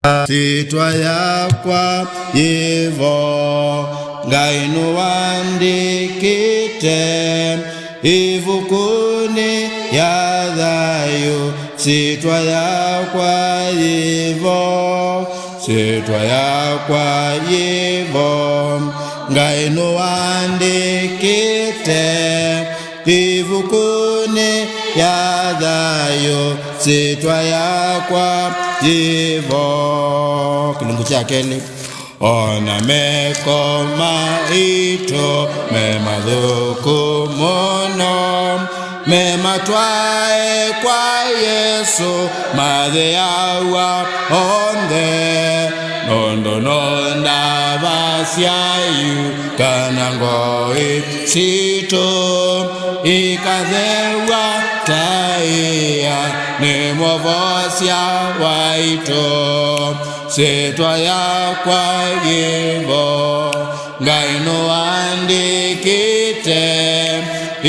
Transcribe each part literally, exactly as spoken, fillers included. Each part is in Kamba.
Syĩtwa yakwa yĩvo, Ngai nũandĩkĩte ĩvukunĩ ya thayũ. Syĩtwa yakwa yĩvo, syĩtwa yakwa yĩvo, Ngai nũandĩkĩte ĩvukunĩ ya thayũ, syĩtwa yakwa yĩvo. Kĩlungu kya kelĩ. O na meko maitũ me mathũku mũno, me matwae kwa Yesũ, mathĩaw'a onthe, nũndũ nũndavasya yu kana ngoi sitũ ikathew'a ta ĩa nĩ Mwovosya waitũ. Syĩtwa yakwa yĩvo, Ngai nũandĩkĩte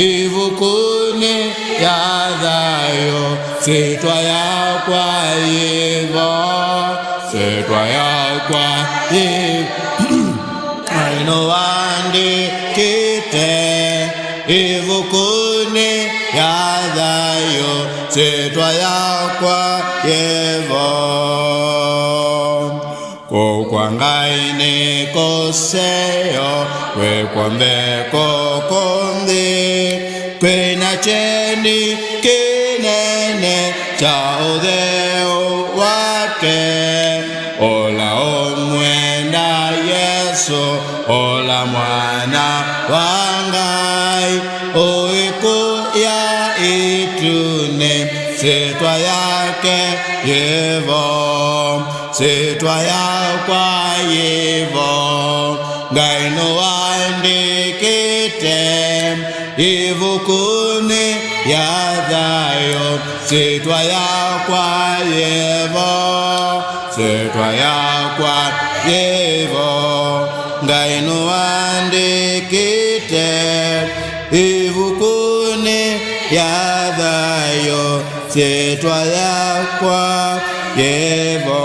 ĩvukunĩ ya thayũ. Syĩtwa yakwa yĩvo, syĩtwa yakwa yĩvo, Ngai nũandĩkĩte ĩvukunĩ ya thayũ, syĩtwa yakwa yĩvo. Kũu kwa Ngai nĩ kũseo, kwĩ kw'onthe kũkũ nthĩ, kwĩna kyeni kĩnene kya ũtheu wake. Ũla ũmwenda Yesũ, ũla mwana wa Ngai, ũikũya ĩtunĩ, syĩtwa yake yĩvo, syĩtwa yakwa yĩvo. Ngai nũandĩkĩte ĩvukunĩ ya thayũ, syĩtwa yakwa yĩvo, syĩtwa yakwa yĩvo. Ngai nũandĩkĩte ĩvukunĩ ya thayũ, syĩtwa yakwa yĩvo.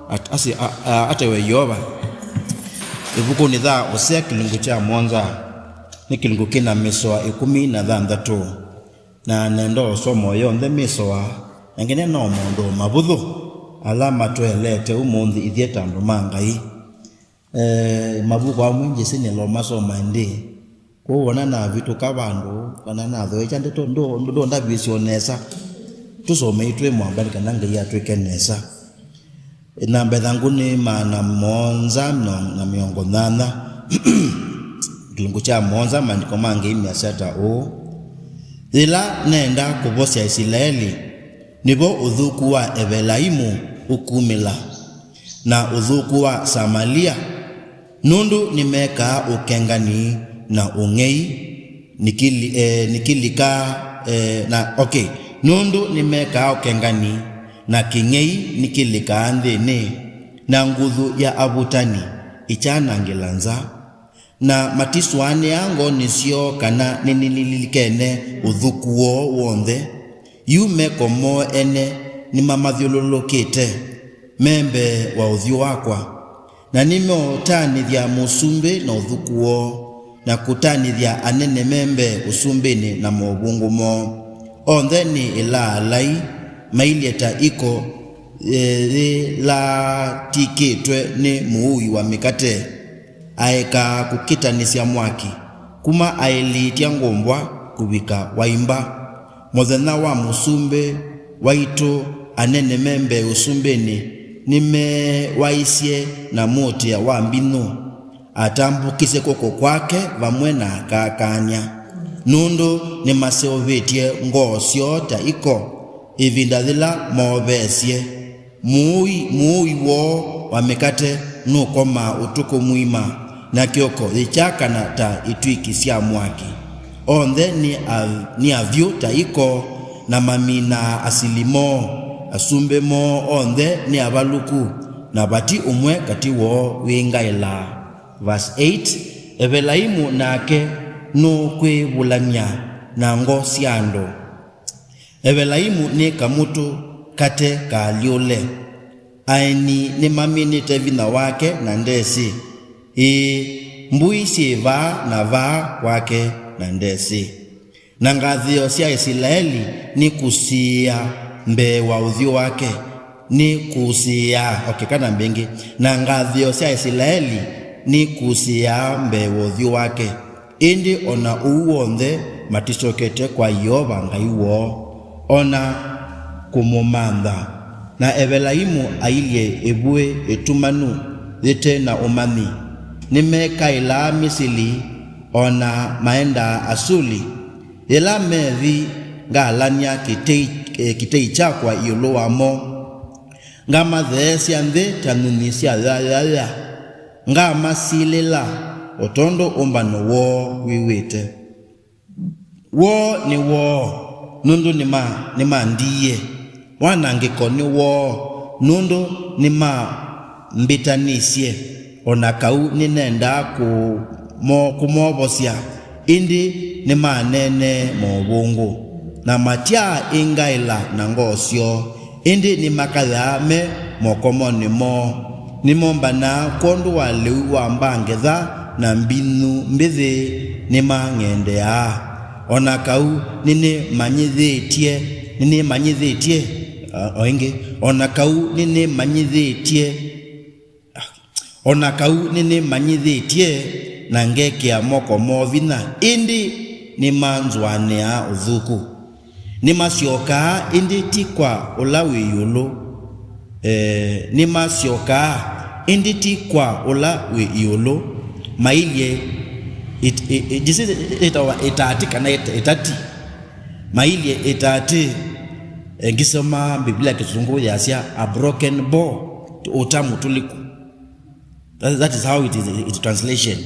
At-, asi-, a-, a-, atewe Yeova. Ĩvukunĩ ya Osea kĩlungu kya mũonza, nĩ kĩlungu kĩna mĩsoa ĩkũmi na thanthatũ, na nenda ũsomo yonthe mĩsoa, na ngĩneena o maũndũ mavũthũ ala matũelete ũmũnthĩ ithyĩ ta andũ ma Ngai. Eh, mavuku amwe njĩsĩ nĩlo masoma ĩndĩ. Kwoou ona navĩtũka vandũ, kana nathoekya ndeto, ndũ-, ndũ-, ndavĩsyo nesa. Tũsomei twĩ mwambani kana Ngai atwĩke nesa. Namba ĩthangũ nĩ maana mũonza na mĩongo nyanya. Kĩlungu kya mũonza, maandĩko ma Ngai measya ta ũũ, "Yĩla nenda kũvosya Isilaeli, nĩvo ũthũku wa Evelaimu ũkumĩla, na ũthũku wa Samalia, nũndũ nĩmekaa ũkengani na ũng'ei, nĩkĩli-, eh, nĩkĩlikaa, eh, na, okay, nũndũ nĩmekaa ũkengani na kĩng'ei nĩkĩlikaa nthĩnĩ, na nguthu ya avutani ĩkyanangĩla nza." Na matisũanĩaa ngoonĩ syoo kana nĩnĩlilikene ũthũku woo w'onthe. Yu meko moo ene nĩmamathyũlũlũkĩte, me mbee wa ũthyũ wakwa. Na nĩmeũtanĩthya mũsumbĩ na ũthũku woo, na kũtanĩthya anene me mbee ũsumbĩnĩ na movũngũ moo. Onthe nĩ ĩlaalai, mailye ta iko, e, yĩlaatĩkĩtwe nĩ mũui wa mĩkate. Aekaa kũkĩtanĩsya mwaki kuma aĩlĩtya ngũmbwa kũvika waimba. Mũthenya wa mũsumbĩ waitũ, anene me mbee ũsumbĩnĩ nĩmewaisye na mũtĩa wa mbinyu. Atambũkisye kw'oko kwake vamwe na akakany'a, nũndũ nĩmaseũvĩtye ngoo syoo ta iko, ĩvinda yĩla mooveesye. Mũui, mũui woo wa mĩkate nũkomaa ũtukũ mũima, na kĩoko yĩkyakana ta itw'ĩki sya mwaki. Onthe nĩ a-, nĩ avyũ ta iko, na maminaa asili moo. Asumbĩ moo onthe nĩ avalũku, na vati ũmwe katĩ woo wĩngaĩlaa. Verse eight, Evelaimu nake nũkwĩvulany'a na ngo sya andũ. Evelaimu nĩ kamũtũ, kate kaalyũle. Aeni nĩmaminĩte vinya wake na ndesĩ. Ĩĩ, mbũi syĩ vaa na vaa kwake na ndesĩ. Na ngathĩĩo sya Isilaeli nĩkusĩĩa mbee wa ũthyũ wake, nĩkusĩĩa, okay, kana mbĩngĩ, na ngathĩĩo sya Isilaeli nĩkusĩĩa mbee wa ũthyũ wake. Ĩndĩ o na ũu w'onthe, matisyokete kwa Yeova Ngai woo, o na kũmũmantha. Na Evelaimu ailyĩ ĩvuĩ ĩtumanu yĩte na ũmanyi. Nĩmekaĩlaa Misili, o na maendaa Asuli. Yĩla methi, ngalany'a kĩtei, eh, kĩtei kyakwa ĩũlũ wamo. Ngamatheesya nthĩ ta nyunyi sya yayaya. Ngamasilĩla o tondũ ũmbano woo wĩw'ĩte. Woo nĩ woo, nũndũ nĩma-, nĩmandiie. Wanangĩko nĩ woo, nũndũ nĩmambĩtanĩsye. O na kau nĩnendaa kũmo-, kũmovosya, ĩndĩ nĩmaneenee movũngũ, na matyaa ĩngaĩla na ngoo syoo, ĩndĩ nĩmakayaa me mokomonĩ moo. Nĩmombanaa kwondũ wa lĩu wa mbaa ngetha na mbinyu mbĩthĩ nĩmang'endeaa. O na kau nĩnĩmanyĩthĩtye, nĩnĩmanyĩthĩtye, o ĩngĩ, o na kau nĩnĩmanyĩthĩtye, O na kau nĩnĩmanyĩthĩtye na ngekĩa moko moo vinya, ĩndĩ nĩmanzũanĩaa ũthũku. Nĩmasyokaa, ĩndĩ ti kwa ũla wĩ ĩũlũ. Eh, nĩmasyokaa, ĩndĩ ti kwa ũla wĩ ĩũlũ. Mailyĩ ĩt-, ĩ-, ĩ-, njĩsĩ ĩtawa ĩtati kana ĩt-, ĩtati. Mailyĩ ĩtati. Eh, ngĩsoma Biblia Kĩsũngũ yasya a broken bow, ũta mũtũlĩku. That, that is how it is, it translation.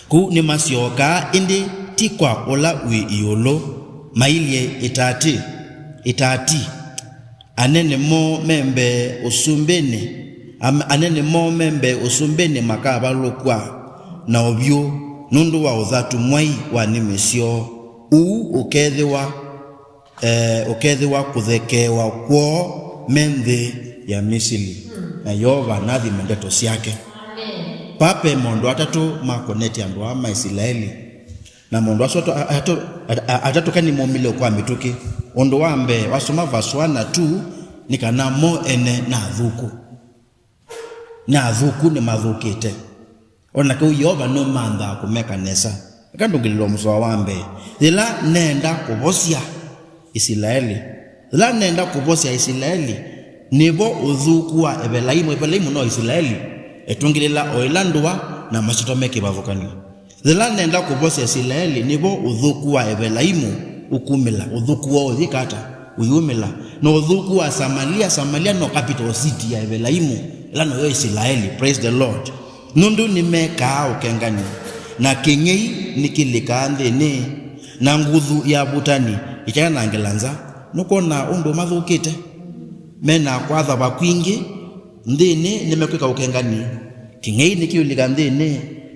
Kũu nĩmasyokaa, ĩndĩ ti kwa ũla wĩ ĩũlũ, mailyĩ ĩtati, ĩtati. Anene moo me mbee ũsumbĩnĩ, am-, anene moo me mbee ũsumbĩnĩ makavalũkw'a na ũvyũ nũndũ wa ũthatu mwai wa nĩmĩ syoo. Ũu ũkethĩwa eh, ũkethĩwa kũthekeewa kwoo me nthĩ ya Misili. Na Yeova nathime ndeto syake. Amen. Vaa ve maũndũ atatũ makonetye andũ aa ma Isilaeli. Na maũndũ asu atũ-, a-, atũ-, a-, a-, atatũ kana nĩmaumile kwa mĩtũkĩ. Ũndũ wa mbee, wasoma verse one na two, nĩ kana mo ene na athũku. Na athũku nĩmathũkĩte. O na kau Yeova nũmanthaa kũmeka nesa. Eka ndũngĩlĩlwa mũsoa wa mbee. Yĩla neenda kũvosya Isilaeli. Yĩla neenda kũvosya Isilaeli, nĩvo ũthũku wa Evelaimu. Evelaimu no Isilaeli. Etũngĩlĩla o ĩla ndũa na masyĩtwa me kĩvathũkany'o. Yĩla neenda kũvosya Isilaeli, nĩvo ũthũku wa Evelaimu ũkumĩla, ũthũku woo ũyĩka ata? Ũyumĩla. Na ũthũku wa Samalia, Samalia no capital city ya Evelaimu, ĩla noyo Isilaeli. Praise the Lord. Nũndũ nĩmekaa ũkengani, na kĩng'ei nĩkĩlĩkaa nthĩnĩ, na nguthu ya vutani ĩkyanangĩla nza. Nũkwona ũndũ mathũkĩte? Mena kwatha vakwingĩ, nthĩnĩ nĩmekwĩka ũkengani. Kĩng'ei nĩkĩũlika nthĩnĩ,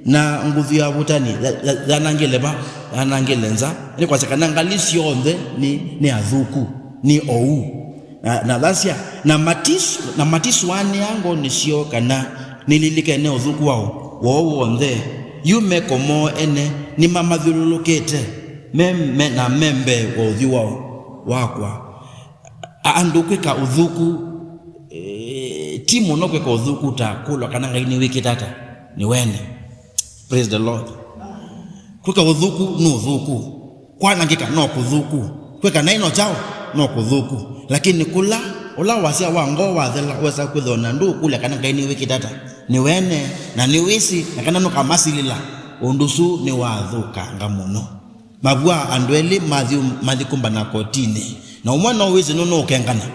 na nguthu ya vutani ya-, ya-, yanangĩle va? Yanangĩle nza. Nĩ kwasya kana ngalĩ syonthe nĩ, nĩ athũku, nĩ ou. Na, na thasya, na matis-, na matisũanĩa ngoonĩ syoo kana nĩlilikene ũthũku wao woo w'onthe. Yu meko moo ene nĩmamathyũlũlũkĩte, me, me, na me mbee wa ũthyũ wao, wakwa. A-, andũ kwĩka ũthũku, eh, ti mũno kwĩka ũthũku ta kũlwa kana Ngai nĩwĩkĩte ata, nĩ wene. Praise the Lord. Kwĩka ũthũku nĩ ũthũku. Kwanangĩka no kũthũku. Kwĩka naĩ no kyaũ? No kũthũku. Lakini kũla, ũla wasya wa ngoo wathela, wesa kwĩthĩwa na ndũũkũlya kana Ngai nĩwĩkĩte ata, nĩ wene, na nĩwĩsĩ, na kana nũkamasilĩla. Ũndũ ũsu nĩwathũkanga mũno. Mavua andũ elĩ mathi, mathi kũmbana kotinĩ, na ũmwe no wĩsĩ nũnũũkengana.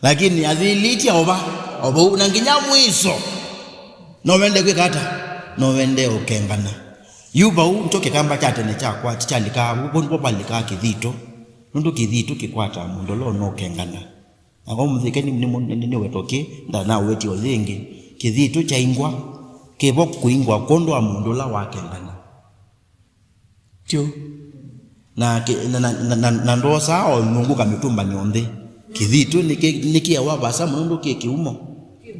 Lakini athilĩtye o va, o vau, na nginya mwiso, no wende kwĩka ata? No wende ũkengana. Yu vau nĩkyo kĩkamba kya tene kyakwa kyalikaa, vau nĩvo valikaa kĩthitũ, nũndũ kĩthitũ kĩkwataa mũndũ ũla ũnũũkengana. Na kwa mũthĩke nĩ, nĩ, nĩ, nĩ weto kĩ, ndanawetya o yĩngĩ. Kĩthitũ kyaingwa, kĩvo kũingwa kwondũ wa mũndũ ũla wakengana. Tyo. Na, kĩ-, na, na, na, na, na ndosaa o nyũngũ kamĩtũmbanĩ o nthĩ. Kĩthitũ nĩkĩ-, nĩkĩawa vaasa mũno nũndũ kĩ kĩumo.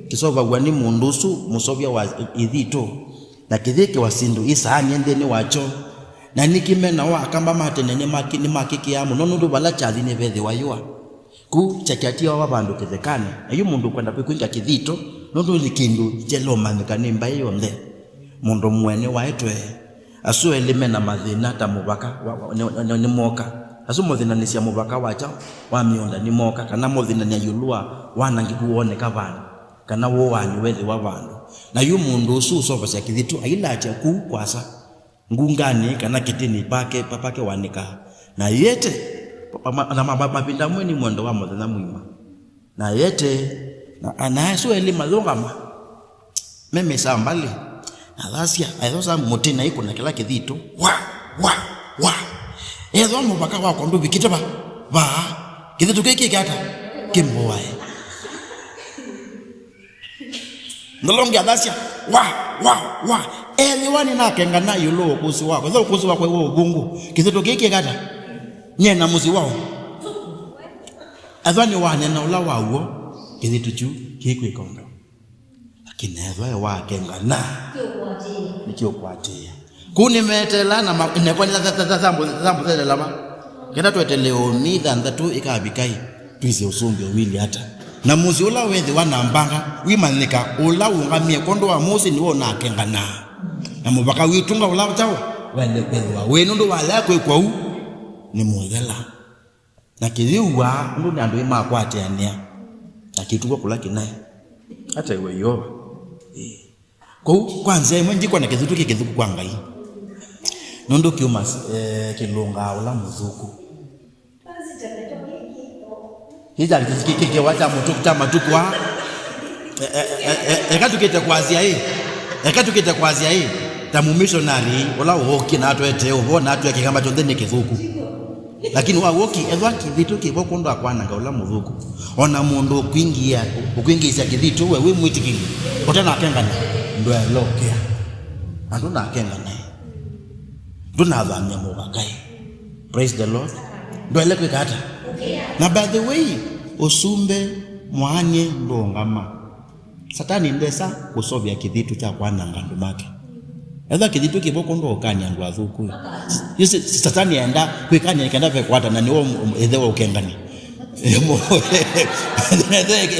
Kĩsovaw'a nĩ mũndũ ũsu mũsovya wa ĩthitũ, na kĩthĩkĩwa syĩndũ isaanie nthĩnĩ wakyo. Na nĩkĩ mena wa Akamba ma tene nĩmakĩ-, nĩmakĩkĩaa mũno nũndũ vala kyathi nĩvethĩwa yũa. Kũu kyakya tiawa vandũ kĩthekanĩ, na yu mũndũ ũkwenda kwĩkwĩnga kĩthitũ nũndũ nĩ kĩndũ kyeloomanyĩka nĩ mbaĩ yonthe. Mũndũ mũe nĩwaĩtwe. Asu elĩ me na mathĩna ta mũvaka wa, wa, nĩ, nĩ, nĩmoka. Asu mothinanĩsya mũvaka wa kyaũ wa mĩũnda nĩmoka, kana mothinanĩa ĩũlũ wa wanangĩku wooneka vandũ, kana wũaani wethĩwa vandũ. Na yu mũndũ ũsu ũsovasya kĩthitũ ailatya kũu kwasa ngunganĩ kana kĩtĩnĩ pake, pa-, pake wanĩkaa. Na yete, ma-, ma-, na ma-, ma-, mavinda amwe nĩ mwendo wa mũthenya mũima. Na yete, na, na asu elĩ mayũngama, memĩsaa mbalĩ, na thasya, aethosa mũtĩ na ikũna kĩla kĩthitũ, wa, wa, wa. Ethwa mũvaka wakwa ndũvikĩte va, va, kĩthitũ kĩĩ kĩkĩ ata? Kĩmboae. Ndolongi athasya, wa, wa, wa. Ethĩwa nĩnakengana ĩũlũ wa ũkũsĩ wakwa, ethĩwa ũkũsĩ wakwa wĩ wa ũvũngũ, kĩthitũ kĩĩ kĩkata? Nyie na mũsyĩ wao. Ethĩwa nĩwanena ũla wa w'o, kĩthitũ kyu kĩkwĩka ũndũ. Lakini ethĩwa ewakengana, nĩkĩũkwatĩĩa. Kũu nĩmeteela na ma-, nekwa nĩ tha-, tha-, tha-, thambo, thambo thelela va. Kenda twetelee omi thanthatũ ĩkavikai, twĩsĩ ũsumbĩ ũwili ata. Na mũsyĩ ũla wethĩwa na mbanga, wimanyĩka ũla ũũngamie kwondũ wa mũsyĩ nĩw'o ũnakenganaa. Na mũvaka witũnga ũla kyaũ, waĩle kwĩthĩwa wĩ nũndũ walea kwĩkwa u nĩ mũthela. Na kĩyĩw'a ũndũ nĩ andũ ĩmakwatĩanĩa, na kĩtũw'a kũla kĩnaĩ. Ataiwe Yeova. Ĩĩ. Kwoou, kwa nzĩa ĩmwe, ndikwona kĩthitũ kĩ kĩthũku kwa Ngai, nũndũ kĩuma, eh, kĩlũngaa ũla mũthũku. Kĩĩ kya kĩ-, kĩ-, kĩ-, kĩwa kya mũtũ-, kya matukũ aa. E-, e-, e-, e-, eka tũkĩte kwasya ĩ. Eka tũkĩte kwasya ĩ. Ta mũmissionary ũla wookie na atwetee ũvoo na atwĩa kĩkamba kyonthe nĩ kĩthũku. Lakini wa wookie, ethwa kĩthitũ kĩvo kwondũ wa kwananga ũla mũthũku. O na mũndũ ũkwingĩa-, ũkwingĩĩsya kĩthitũ we wĩ mwĩtĩkĩli, ũtanakengana, ndwaelokea. Na ndũnakenganae. Ndũnathamya mũvakae. Praise the Lord. Ndwaĩle kwĩka ata? Na by the way, ũsumbĩ mwaanĩe ndũũngama. Satani ndesa kũseũvya kĩthitũ kya kwananga andũ make. Ethwa kĩthitũ kĩvo kwondũ wa ũkany'a andũ athũku. Yu si-, Satani enda kwĩkany'a kenda vekwatana nĩwe ũm-, ũm-, ĩthe wa ũkengani.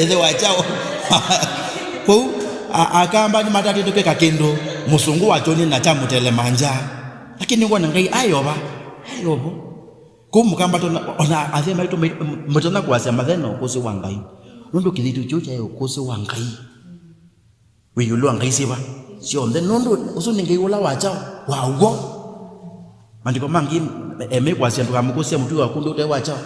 Ĩthe wa kyaũ. Kwoou, a-, Akamba nĩmatatĩte kwĩka kĩndũ, mũsũngũ wakyonie na kyamũtelemangya. Lakini ngwona Ngai ayova, ayova. Kwoou mũkamba tona, ona athe maitũ mai-, matonya kwasya mathena ũkũsĩ wa Ngai. Nũndũ kĩthitũ kĩu kyaĩ ũkũsĩ wa Ngai. Wĩ ĩũlũ wa ngai syĩva syonthe, nũndũ ũsu nĩ Ngai ũla wa kyaũ, wa w'o. Maandĩko mangĩ, e, mekwasya, "Ndũkamũkũsĩe mũtũi waku ũndũ ũte wa kyaũ."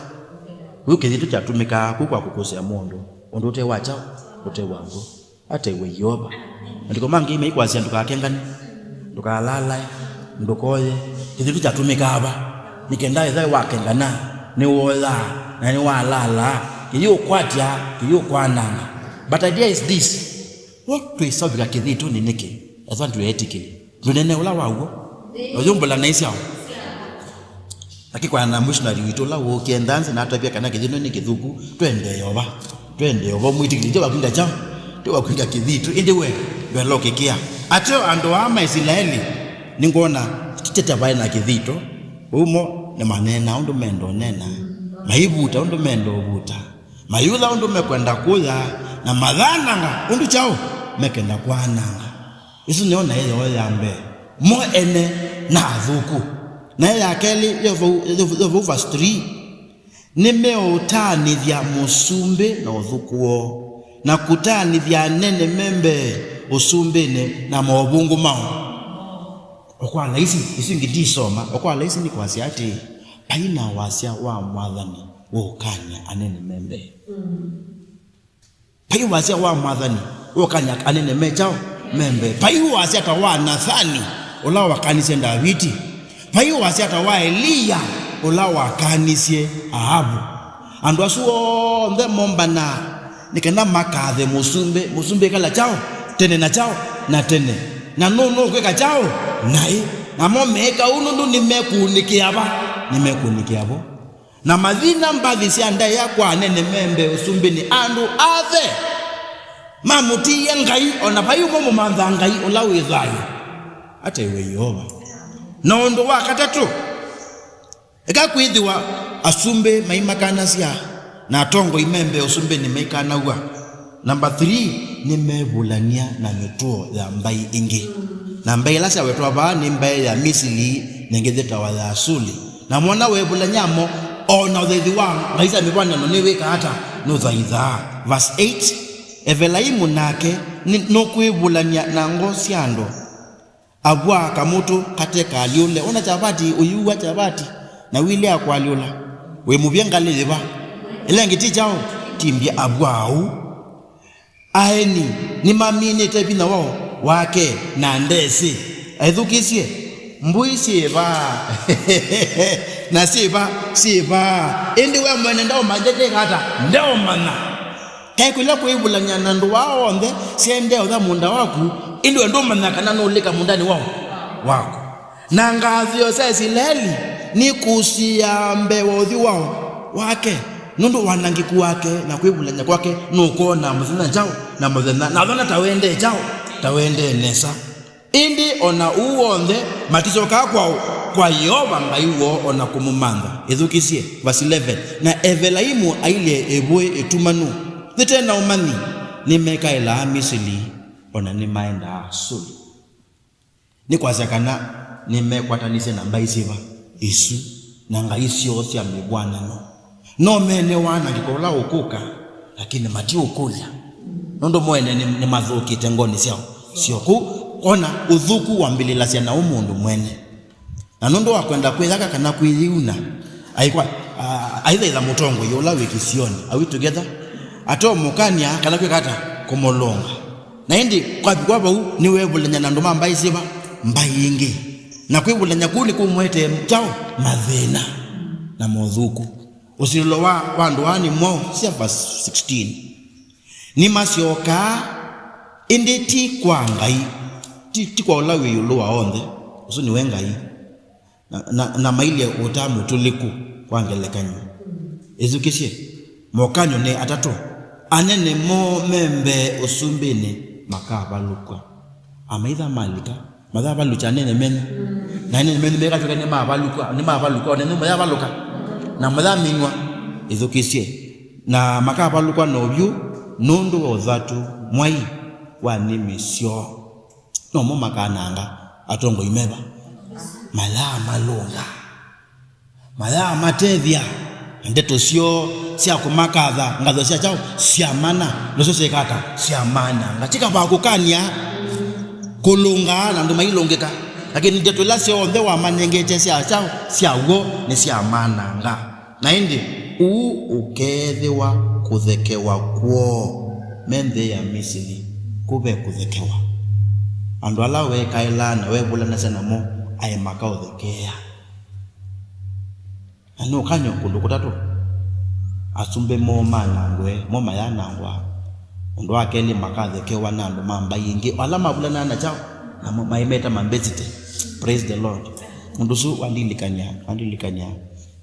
Wĩu kĩthitũ kyatũmĩkaa kũu kwa kũkũsĩa mũndũ ũndũ ũte wa kyaũ, ũte wa w'o. Ataiwe Yeova. Maandĩko mangĩ maikwasya, "Ndũkakengane, ndũkalalae, ndũkoye." Kĩthitũ kyatũmĩkaa va? Nĩ kenda ethĩwa wakengana, nĩwoyaa, na nĩwalaalaa. Kĩyĩũkwatya, kĩyĩũkwananga. But idea is this. W'o twĩseũvya kĩthitũ nĩ nĩkĩ? Ethwa ndwĩetĩkĩli. Ndũnene ũla wa w'o. Ũyũmbũla naĩ syaũ? Akĩkwana na missionary witũ ũla wũkie ndanzi na atavya kana kĩthitũ nĩ kĩthũku, twendee ova. Twendee ova mwĩtĩkĩli, ti wakwinga kyaũ? Ti wakwinga kĩthitũ. Ĩndĩ we, ndwela ũkĩkĩa. Ateo andũ aa ma Isilaeli, nĩngwona titete vaĩ na kĩthitũ. Ũu mo nĩmaneenaa ũndũ menda ũneena. Maivuta ũndũ menda ũvuta. Mayũya ũndũ mekwenda kũya, na mathananga ũndũ kyaũ mekenda kwananga. Ĩsu nĩyo naĩ yoo ya mbee. Mo ene na athũku. Naĩ ya kelĩ, yo vau, yo vau verse three, "Nĩmeũtaanĩthya mũsumbĩ na ũthũku woo, na kũtaanĩthya anene me mbee ũsumbĩnĩ na maũvũngũ moo." O kwa laisi, ĩsu ĩngĩ ndisoma, o kwa laisi nĩ kwasya atĩĩ, vai na wasya wa mwathani wa ũkany'a anene me mbee. Vai wasya wa mwathani wa ũkany'a anene me kyaũ, me mbee. Vai wasya ta wa Nathani, ũla wakanisye Ndaviti. Vai wasya ta wa Eliya, ũla wakanisye Aavu. Andũ asu onthe mombanaa nĩ kenda makathe mũsumbĩ, mũsumbĩ ĩkala kyaũ tene na kyaũ na tene, na nũũ nũkwĩka kyaũ naĩ. Namo meeka ũu nũndũ nĩmekũnĩkĩa va? Nĩmekũnĩkĩa vo. Na mathina mbathi sya ndaĩa kwa anene me mbee ũsumbĩnĩ, andũ athe mamũtiie Ngai, o na vai ũmwe mũmanthaa Ngai ũla wĩ thayũ. Ataĩwe Yeova. Na ũndũ wa katatũ, eka kwĩthĩwa asumbĩ maimakanasya, na atongoi me mbee ũsumbĩnĩ maikanaw'a. Namba three, nĩmevulany'a na mĩtũo ya mbaĩ ingĩ. Na mbaĩ ila syawetwa vaa nĩ mbaĩ ya Misili, na ĩngĩ yĩtawa ya Asuli. Na mona wevulany'a mo, o na ũthaithi wa ngai sya mĩvw'anano nĩwĩkaa ata? Nũthaithaa. Verse eight, Evelaimu nake nĩ- nũkwĩvulany'a na ngoo sya andũ. Avwaa kamũtũ kate kaalyũle. Ona kyavati, ũyĩua kyavati, na wĩlea kwalyũla. Wĩ mũvye ngalĩ yĩva? Ĩla ĩngĩ ti kyaũ? Ti mbya, avwaa ũu. Aeni nĩmaminĩte vinya wao wake na ndesĩ. Aĩthukĩsye, mbũi syĩva? Na syĩva? Syĩva? Ĩndĩ we mwene ndaũmanyĩte kata? Ndaũmanya. Kaĩ kũla kwĩvulany'a na andũ aa onthe syendee ũtha mũũnda waku, ĩndĩ we ndũmanya kana nũlika mũũndanĩ wao waku. Na ngathĩĩo sya Isilaeli nikũsĩaa mbee wa ũthyũ wao wake, nũndũ wanangĩku wake na kwĩvulany'a kwake nũkwona mũthenya kyaũ na mũthenya, na vana ta wendee kyaũ, ta wendee nesa. Ĩndĩ o na ũu w'onthe, matisyokaa kwa, kwa Yeova Ngai woo o na kũmũmantha. Ĩthukĩsye, verse eleven, Na Evelaimu ailye ĩvũĩ ĩtumanu yĩte na ũmanyi, nĩmekaĩlaa Misili, o na nĩmaendaa Suli. Nĩ kwasya kana nĩmekwatanisye na mbaĩ syĩva? Isu, na ngai syoo sya mĩvw'anano. No mene wanangĩko ũla ũkũka, lakini matiũkũlya, nũndũ mwene nĩ- nĩmathũkĩte ngoonĩ syao syo kũu. Ona ũthũku wambĩlĩlasya na ũ mũndũ mwene. Na nũndũ wa kwenda kwĩyaka kana kwĩyĩuna, aikwa a- aithaitha mũtongoi ũla wĩ kĩsionĩ. Are we together? Atomũkany'a kana kwĩka ata? Kũmũlũnga. Na ĩndĩ kwavikwa vau nĩwevulany'a na andũ ma mbaĩ syĩva? Mbaĩ ingĩ. Na kwĩvulany'a kũu nĩkũmũetee kyaũ? Mathĩna na mothũku. Ũsilĩlo wa, wa andũ aa nĩ mwaũ? Sya verse sixteen. Nĩmasyokaa, ĩndĩ ti kwa Ngai, ti, ti kwa ũla wĩ ĩũlũ wa onthe, ũsu nĩwe Ngai, na, na, na mailye ũta mũtũlĩku. Kwa ngelekany'o, ĩthukĩsye, mokany'o nĩ atatũ, anene moo me mbee ũsumbĩnĩ makavalũkw'a. Amaitha malika, mathavalũkya anene menyu. Na anene menyu mekatw'ĩka nĩmavalũkw'a, nĩmavalũkw'a, o nenyu mũyavalũka na mũyaminwa. Ĩthukĩsye, na makavalũkw'a na ũvyũ nũndũ wa ũthatu mwai wa nĩmĩ syoo. Nomo makananga atongoi meva? Mayaa malũnga. Mayaa matethya, na ndeto syoo sya kũmakatha, ngatho sya kyaũ? Sya mana, nasyo syĩka ata? Syamananga. Kĩkavaa kũkany'a, kũlũngaa na andũ mailũngĩka. Lakini ndeto ila syonthe wamanengete sya kyaũ? Sya w'o, nĩsyamananga. Na ĩndĩ ũu ũkeethĩwa kũthekewa kwoo me nthĩ ya Misili, kũve kũthekewa. Andũ ala wekaĩlaa na wevulanasya namo aĩ makaũthekeea. Na nũkany'o kũndũ kũtatũ, asumbĩ moo manangwe, mo mayanangwa. Ũndũ wa kelĩ, makathekewa na andũ ma mbaĩ ingĩ, o ala mavulanaa na kyaũ? Namo maimeta mambesite. Praise the Lord. Mũndũ ũsu wandilikany'a, wandilikany'a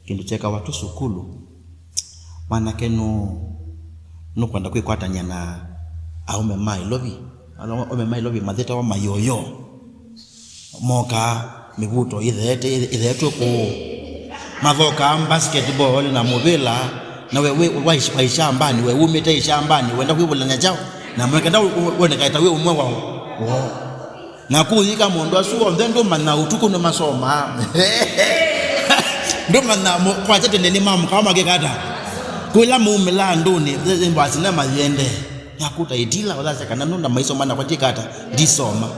kĩndũ kyekawa tũ sukulu. Mwanake nũ- nũkwenda kwĩkwatany'a na aũme ma Ilovi. Aũme ma Ilovi mathĩtawa mayoyo. Mokaa mĩvuto ĩtheete- ĩtheetwe kũũ. Mathokaa basketball na mũvĩla, na we wĩ wa ish- wa ishambani, we wumĩte ishambani, wenda kwĩvulany'a kyaũ? Na mwekenda wonekae ta wĩ ũmwe wao. Woo. Na kũyĩka maũndũ asu onthe ndũmanya ũtukũ nĩmasomaa. Ndũmanya mo- kwakya tene nĩmamũkaa makĩka ata? Kũla maumĩla andũnĩ, ĩ- ĩ- mbasi na mayende. Nakuta itila ũthasya kana nũnda maisoma nakwa ndyĩka ata? Ndisoma.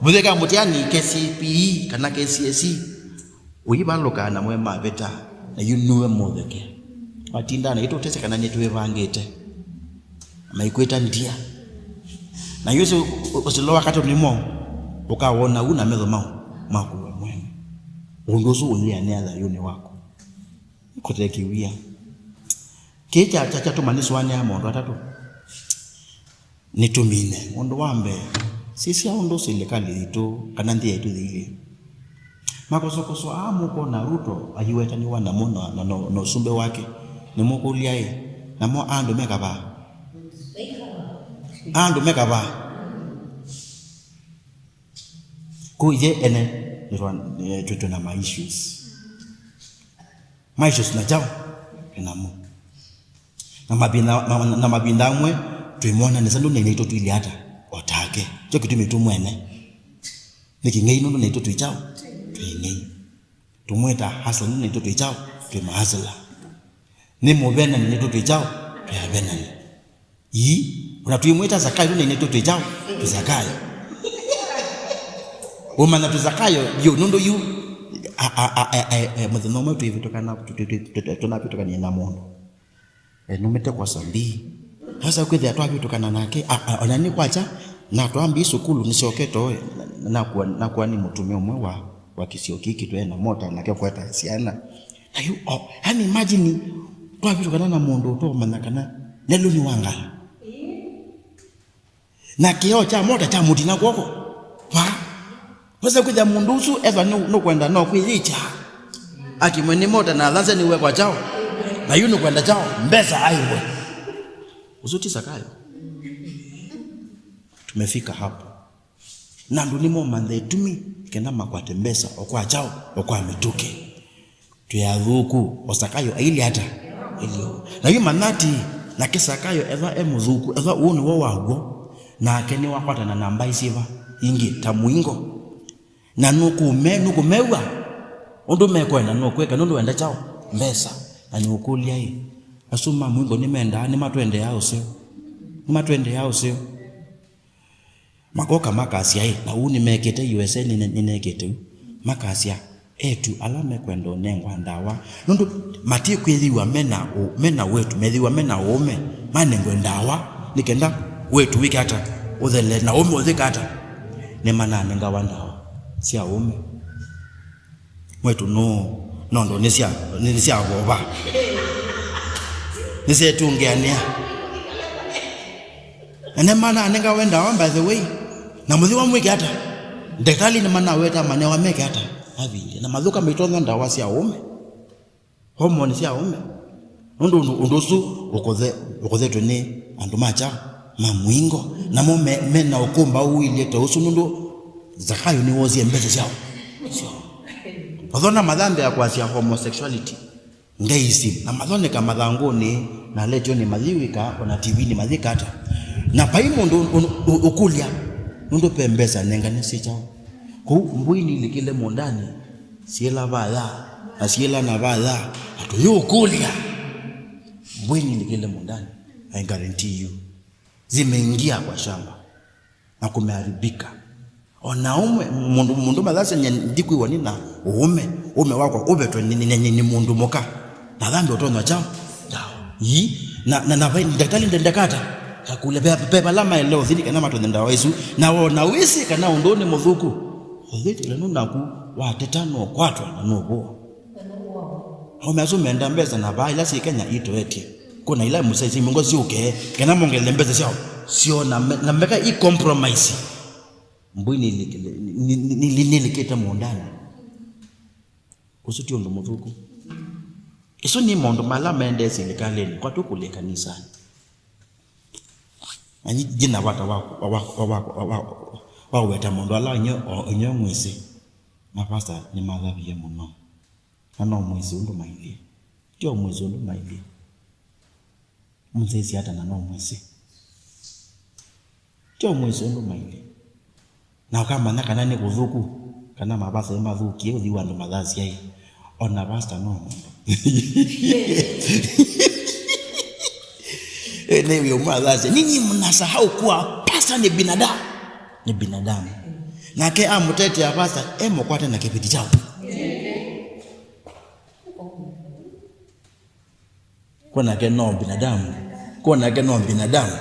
Mũtheka mũtiani K C P E kana K C S E. Ũivalũka na mwe mavĩta, na yu nue mũtheke. Matindaa na itũtesya kana nĩtwĩvangĩte. Maikwĩta ndia. Na yu ũsu ũsilo wa katũ nĩmo ũkawona u na metho mau maku we mwene. Ũndũ ũsu ũyĩanĩa thayũnĩ waku. Kũte kĩwia. Kĩĩ kya- kya- kyatũma nĩsũanĩa maũndũ atatũ. Nĩtũmine. Ũndũ wa mbee, sisya ũndũ silikalĩ yitũ kana nthĩ yaitũ yĩilyĩ. Makosokoso aa mũkwona Ruto aiwetanĩwa namo na, na, na, na ũsumbĩ wake, nĩmũkũlya-ĩ, namo andũ me kavaa? Andũ me kavaa? Kũu ithyĩ ene nĩtwa-, nĩ-, twĩ, twĩ na ma issues. Ma issues na kyaũ? Twĩ namo. Na mavinda, na, na mavinda amwe twĩmwona nesa nũndũ naitũ twĩlĩ ata o take. Kyo kĩtumi tũmwene. Nĩ kĩng'ei nũndũ naitũ twĩ kyaũ? Twĩ ng'ei. Tũmwĩta hustler nũndũ naitũ twĩ kyaũ? Twĩ ma hustler. Nĩ mũvenani nĩtũ twĩ kyaũ? Twĩ avenani. Ii, ona twĩmwĩta Zakayo nũndũ naitũ twĩ kyaũ? Twĩ Zakayo. Ũmanya twĩ Zakayo vyũ nũndũ yu, a, a, a, a, a, a, mũthenya ũmwe twĩvĩtũkana, tũ-, tũ-, tũ-, tũ-, tũ-, tũnavĩtũkanie na mũndũ. E, numĩte kwa Sambi. Sasa kwĩthĩa twavĩtũkana nake, a, a, ona nĩ kwakya, na twambi sukulu nĩsyokete, o, na, na, nakuwa, nakuwa nĩ mũtumĩa ũmwe wa, wa kĩsio kĩkĩ twĩ na mota, nake kweta syana. Na yu, o, yani imagine, twavĩtũkana na mũndũ ũtomanya kana lelũ nĩ wa ngala. Na kĩoo kya mota kyamũtina kw'oko. Va? Wesa kwĩthĩa mũndũ ũsu ethwa nũ-, nũkwenda no kwĩyĩkya. Akimwe nĩ mota na athasya nĩwekwa kyaũ. Na yu nũkwenda kyaũ. Mbesa aiwe. Ũsu ti Zakayo. Tumefika hapo. Na andũ nĩmomantha ĩtumi kenda makwate mbesa o kwa kyaũ, o kwa mĩtũkĩ. Twĩ athũku, o Sakayo ailye ata? Ilyo. Na yu manya atĩĩ, nake Sakayo ethwa e mũthũku, ethwa ũũ nĩw'o waw'o, nake nĩwakwatana na mbaĩ syĩva ingĩ ta mũingo? Na nũkũme-, nũkũmew'a ũndũ mekwenda, nũkwĩka nũndũ wenda kyaũ? Mbesa. Na nĩũkũlya-ĩ, asu ma mũingo nĩmendaa, nĩmatwendeaa ũseo? Nĩmatwendeaa ũseo? Makoka makasya, ĩ, na ũu nĩmekĩte, U S A nĩne-, nĩnekĩte ũu. Makasya, etu ala mekwenda ũnengwa ndawa, nũndũ matikwĩthĩwa mena ũ-, mena wetu, methĩwa mena ũũme, manengwe ndawa, nĩ kenda wetu wĩke ata? Ũthele, na ũũme ũthĩka ata? Nĩmananengawa ndawa sya ũũme. Mwetu nũũ? Nũndũ nĩ sya, nĩ sya vova. Nĩsyetũngĩanĩa. Na nĩmananengawe ndawa, by the way. Na mũthiwa mwĩke ata? Ndakĩtalĩ nĩmanaweta manewa meke ata? Mavindye. Na mathũka maitonya ndawa sya ũũme. Hormone sya ũme. Nũndũ ũndũ, ũndũ ũsu ũkothe-, ũkothetwe nĩ andũ ma kyaũ? Ma mũingo. Namo me, me na ũkũmbaũ ũilye ta ũsu nũndũ Zakayo nĩwoosie mbesa syaũ? Syaũ. Mathona mathambĩa kwasya homosexuality. Ngeisi. Na mathoneka mathangũnĩ, na letionĩ mathiwĩka, o na T V-nĩ mathĩka ata. Na vai mũndũ ũ-, ũ-, ũkũlya, nũndũ ve mbesa nengane syĩ kyaũ? Kũu mbũi nilikĩle mũũndanĩ, syĩla vaya, na syĩla na vaya, na tũyũkũlya. Mbũi nilikĩle mũũndanĩ, I guarantee you. Zimeingia kwa shamba na kumeharibika. O na ũmwe, mũndũ, mũndũ mathasya nye ndikwĩw'a nĩ na ũũme, ũũme wakwa ũvetwe nĩ, nĩ, nĩ, nĩ, nĩ mũndũ mũka. Na thambi ũtonywa kyaũ? Ndawa. Ii, na, na, na vai-, ndakĩtalĩ ndendekata. Akũlya, ve, ve vala maĩle ũthi nĩ kana matonye ndawa ĩsu. Na wona wĩsĩ kana ũndũ ũũ nĩ mũthũku. Ũthĩtĩle nũ naku wateta nũkwatwa na nũvũa. Aũme asu menda mbesa na vaa ila syĩ Kenya itoetye. Kwona ila mũsyaisya imungo syũke, kana mongelele mbesa syao. Syo na me-, na meka i compromise. Mbũi nĩlikĩle-, nĩ-, nĩ-, nĩ-, nĩlikĩte mũũndanĩ. Ũsu ti ũndũ mũthũku. Isu nĩ maũndũ mala maendee silikalĩnĩ, kwa tũkũlye kanisanĩ. Na nyi-, ndyĩ na vata wa, wa, wa ũweta maũndũ ala inyw'ĩ, o, inyw'ĩ mwĩsĩ. Mapasta nĩmathavie mũno. Na no mwĩsĩ ũndũ mailyĩ. Tyo mwĩsĩ ũndũ mailyĩ. Mũsyaisye ata na no mwĩsĩ? Tyo mwĩsĩ ũndũ mailyĩ. Na ũkamanya kana nĩ kũthũku, kana mavasa nĩmathũkie, ũthi wa andũ mathasya ĩ. O na pasta no mũndũ. Eh, nĩ wĩ ũmwe athasya, "Ninyi mnasahau kuwa pasta ni binadamu." Ni binadamu. Nake amũtetea pasta, e mũkwate na kĩveti kyaũ? Kwa nake no binadamu. Kwa nake no binadamu.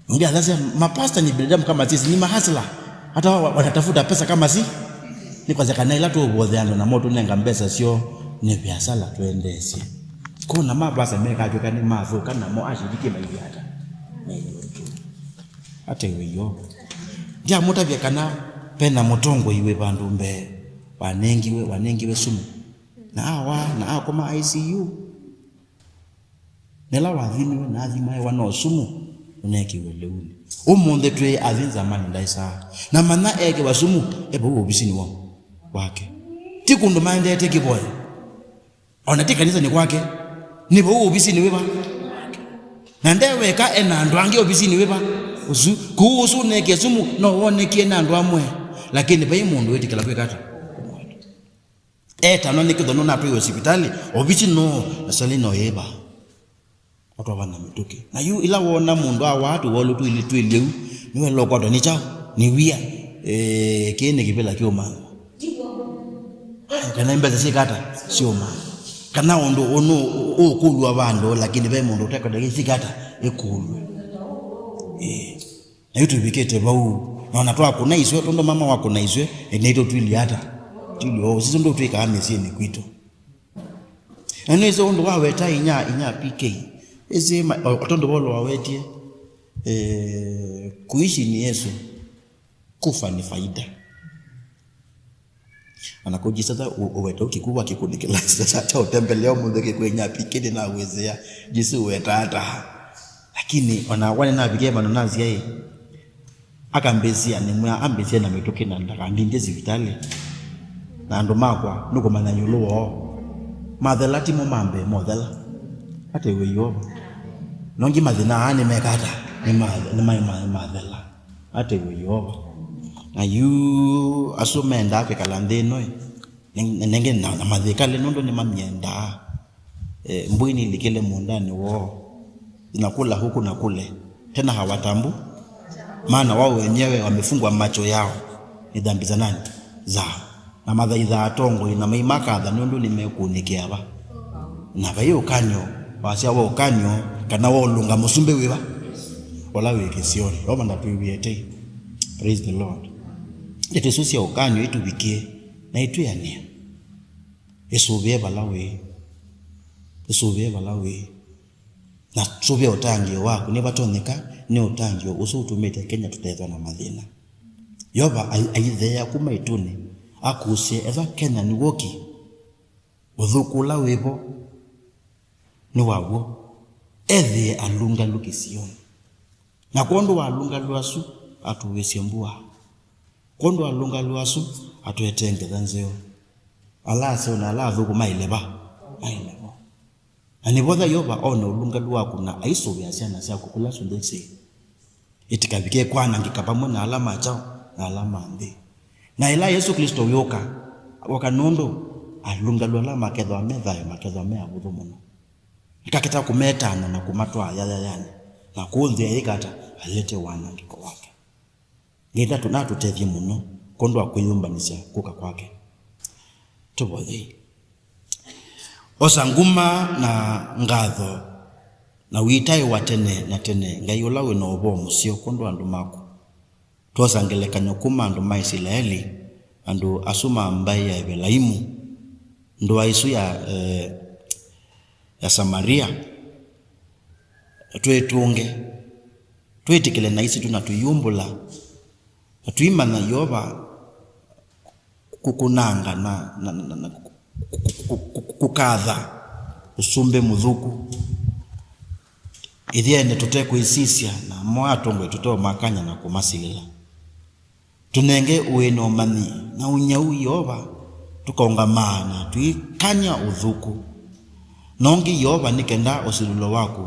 Ndio sasa, mapasta ni binadamu kama sisi, ni mahasla. Hata wao wa-, wanatafuta pesa kama si. Nĩ kwasya kana ila tũũvothea andũ namo tũnenga mbesa syoo nĩ viasala twendeesye. Kwa na mapasta mekatw'ĩka nĩmathũka namo ashiriki mailyĩ ata? Mailyĩ ũtũ. Ate wĩyo. Ndiamũtavya kana pena mũtongoi wĩ vandũ mbee. Wanengiwe, wanengiwe sumu. Na awa, na akoma I C U. Nĩla wathimiwe na athima ewa no sumu, ũnekiwe lĩunĩ. Ũmũnthĩ twĩ athi nzamani ndaĩsaa. Na manya eekĩwa sumu, e vau ovisinĩ wa, wake. Ti kũndũ maendete kĩvoya. Ona ti kanisanĩ kwake. Nĩ vau ovisinĩ wĩva? Na nde weka, e na andũ angĩ ovisinĩ wĩva? Ũsu. Kũu ũsu ũnekie sumu, no wonekie na andũ amwe. Lakini vai mũndũ wĩtĩkĩla kwĩka ata? Etano nĩ kĩthono natwaiwe sivitalĩ, ovisi no, na sali no yĩva. Atwava na mĩtũkĩ. Na yu ila wona mũndũ awaa tũwolũ twĩlĩ twĩlĩ ũu, nĩwela ũkwatwa nĩ kyaũ? Nĩ wia. Eh, kĩĩ nĩ kĩvĩla kĩũmanywa. Kana mbesa syĩkata syũma. Kana ũndũ ũnũ ũkũlwa vandũ, lakini ve mũndũ ũtekwenda kĩsikata ĩkũlwe. Eh. Na yu tũvikĩte vau. Na ona twakũna iswe, tondũ mama wakũna iswe, e, naitũ twĩlĩ ata? Twĩlĩ o, sisi ũndũ twĩkaa mĩsyĩnĩ kwitũ. Na nĩsĩ ũndũ waweta inya, inya P K. Ĩsĩ ma-, o, o tondũ Paulo wawetie, eh, kuishi ni Yesu, kufa ni faida. Ana kujisata u-, uweta ukikuwa kikunikila sasa cha utembelea mundu kikwenya P K ni na wezea. Jisu uweta ata. Lakini ona wane na bige mano nazi ai. Akambĩsĩa, nĩmwĩa ambĩsye na mĩtũkĩ na ndakandindye sivitalĩ. Na andũ makwa, nũkũmanya ĩũlũ woo. Mathela ti mo mambe, mothela. Atĩwe Yeova. Nongi mathĩna aa nĩmekata, nĩma-, nĩma-, nĩma-, nĩmathela. Atĩwe Yeova. Na yu asu mendaa kwĩkala nthĩ ĩno ĩ. Nĩ-, nenge na, na mathĩkale nũndũ nĩmamyendaa. Eh, mbũi nilikile mũũndanĩ woo, zinakula huku na kule, tena hawatambu, maana wao wenyewe wamefungwa macho yao ni dhambi za nani? Zao. Na mathaithaa atongoi na maimakatha nũndũ nĩmekũnĩkĩa va. Na vai ũkany'o, wasya wa ũkany'o, kana wa ũlũnga mũsumbĩ wĩva? Ũla wĩ kĩsionĩ. Yova ndatwĩw'ĩe tei. Praise the Lord. Ndeto isu sya ũkany'o itũvikie na itwĩanĩa. Ĩsũvĩe vala wĩ. Ĩsũvĩe vala wĩ. Na sũvĩa ũtangĩĩo waku. Nĩvatonyeka nĩ ũtangĩĩo ũsu ũtumĩte Kenya tũtethwa na mathĩna. Yeova ai-, aitheea kuma ĩtunĩ, akusye, ethwa Kenya nĩw'o ki, ũthũku ũla wĩ vo nĩ wa w'o, ethĩe alũngalu kĩsionĩ. Na kwondũ wa alũngalu asu, atũĩsye mbua. Kwondũ wa alũngalu asu, atũetee ngetha nzeo. Ala aseo na ala athũku maĩle va? Maĩle vo. Na nĩvo tha Yeova one ũlũngalu waku na aisũvĩa syana syaku kũla syonthe syĩ. Itikavike kwanangĩka vamwe na ala ma kyaũ? Na ala ma nthĩ. Na ĩla Yesũ Klĩsto wĩũka, woka nũndũ alũngalu ala makethwa me thayũ makethwa me avũthũ mũno. Akakĩta kũmetana na kũmatwaa yayayanĩ, na kũu nthĩ ayĩka ata? Alete wanangĩko wake. Ngai ndatũ-, natũtethye mũno kwondũ wa kwĩyũmbanĩsya kũka kwake. Tũvoyei. Osa nguma na ngatho na ũitaĩwa tene na tene, Ngai ũla wĩ na ũvoo mũseo kwondũ wa andũ maku. Twosa ngelekany'o kuma andũ ma Isilaeli, andũ asu ma mbaĩ ya Evelaimu, ndũa ĩsu ya, eh, ya Samaria, twĩtũnge, twĩtĩkĩle na isitũ na tũiũmbũla, na tũimanya Yeova kũkũnanga na, na, na, na, na kũ-, kũ-, kũ-, kũ-, kũkatha ũsumbĩ mũthũku. Ĩthyene tũtekwĩsisya, namo atongoi tũteũmakany'a na kũmasilĩla. Tũnenge ũĩ na ũmanyi na ũnyau Yeova, tũkaũngamaa na tũikany'a ũthũku. Nongi Yeova, nĩ kenda ũsilĩlo waku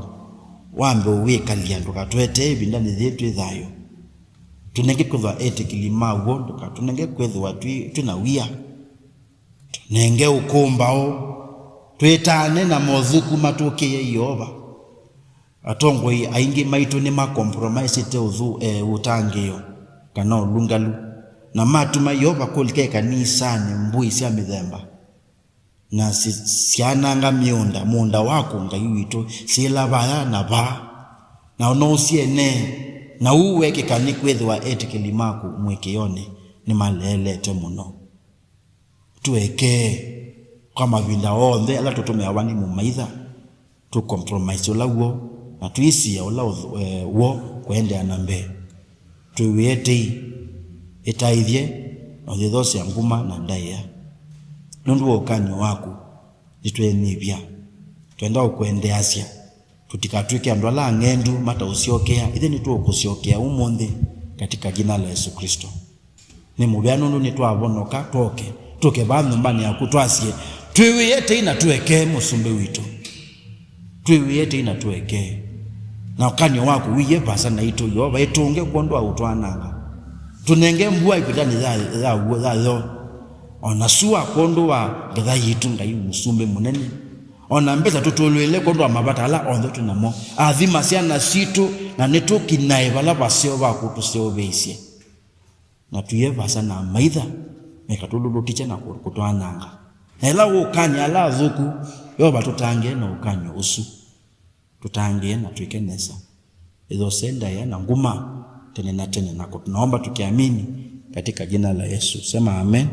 wambe ũwĩkalya, ndũkatũetee ĩvindanĩ yĩĩ twĩ thayũ. Tũnenge kwĩthwa etĩkĩli ma w'o, ndũkatũnenge kwĩthwa twĩ, twĩ na wia. Tũnenge ũkũmbaũ, twĩtane na mothũku matũkĩe Yeova. Atongoi aingĩ maitũ nĩmakompromaisĩte ũthũ, e, ũtangĩĩo kana ũlũngalu, na matuma Yeova kũlika ĩkanisanĩ mbũi sya mĩthemba, na si-, syananga mĩũnda, mũũnda waku Ngai witũ, syĩla vaya na vaa, na no ũsyene, na ũu weekĩka nĩkwĩthĩwa etĩkĩli maku mũĩkĩĩonĩ nĩmaleelete mũno. Tũekee kwa mavinda onthe ala tũtũmĩawa nĩ mũmaitha, tũcompromise ũla w'o, na twĩsiĩe ũla ũth-, eh, w'o kũendeea na mbee. Twĩw'ĩe tei, ĩtaĩthye, na ũyĩthosya nguma na ndaĩa. Nũndũ wa ũkany'o waku, nĩtweenyivya. Twenda ũkwendeasya. Tũtikatw'ĩke andũ ala ang'endu mataũsyokea. Ithyĩ nĩtũũkũsyokea ũmũnthĩ katika jina la Yesu Kristo. Nĩ mũvea nũndũ nĩtwavonoka, twoke, tũke vaa nyũmbanĩ yaku, twasye, "Twĩw'ĩe tei na tũekee, Mũsumbĩ witũ. Twĩw'ĩe tei na tũekee." Na ũkany'o waku wĩie vaasa naitũ, Yeova, ĩtũnge kwondũ wa ũtwananga. Tũnenge mbua ĩkũlyanĩ ya, ya w'o, ya yo. O na sua kwondũ wa ngetha yitũ, Ngai Mũsumbĩ mũnene. O na mbesa tũtũlwĩle kwondũ wa mavata ala onthe twĩ namo. Athima syana sitũ, na nĩtũkinae vala vaseo vaku tũseũvĩĩsye. Na tũie vaasa na amaitha, mekatũlũlũkĩkya na kũ-, kũtwananga. Na ĩla ũũkany'a ala athũku, Yeova, tũtangĩe na ũkany'o ũsu. Tũtangĩe na twĩke nesa. Ĩthose ndaĩa na nguma tene na tene, na kũ-, tunaomba tukiamini katika jina la Yesu. Sema amen.